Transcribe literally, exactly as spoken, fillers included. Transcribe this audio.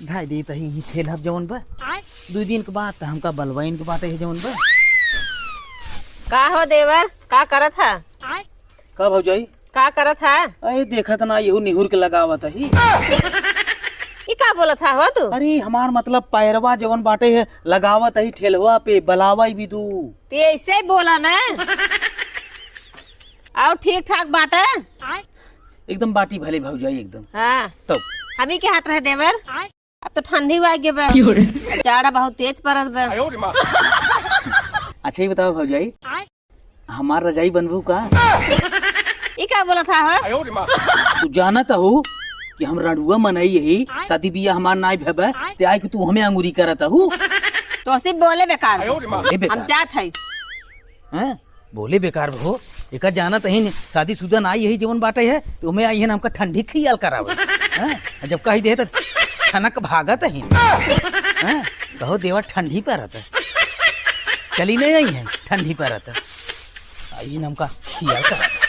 धाई देत ही, ही ठेलहब जवन बा। आय। दुइ दिन के बाद त हमका बलवाइन के बाटे है जवन बा। का हो देवर, का करत ह? का भौजाई? का करत ह? अरे देखत ना, यहू निहुर के लगावत ही। ई का बोलत ह हो तू? अरे हमार मतलब पैरवा जवन बाटे है, लगावत ही ठेलवा पे, बलावा भी दू। ते ऐसे ही बोला ना। अउ ठीक ठाक बाटे? एकदम बाटी भले भौजाई एकदम। हाँ। तब। हमी के हाथ रहे देवर। अब तो ठंडी आ गई बा। क्यों रे? जाड़ा बहुत तेज पड़त बा। अच्छा ये बताओ भौजाई, हमार रजाई बनबू का? ई का बोलत ह हो? तू जानत हो कि हम रड़ुआ मनई यही, शादी बियाह हमार नाई भेबे, ते आइ के तू हमें अंगुरी करत हू। तो सिर्फ बोले बेकार। बोले बेकार। हम जात है। हैं? बोले बेकार हो, एका जानत ही नहीं, शादीशुदा नाई यही जवन बाटे है, तो हमें आई है ना हमका ठंडी खियाल करावे। हैं? जब कही दे तो ठनक भागत ही। हैं? कहो देवर ठंडी परत। चली नहीं आई है ठंडी परत। आई है ना हमका खियाल करावे।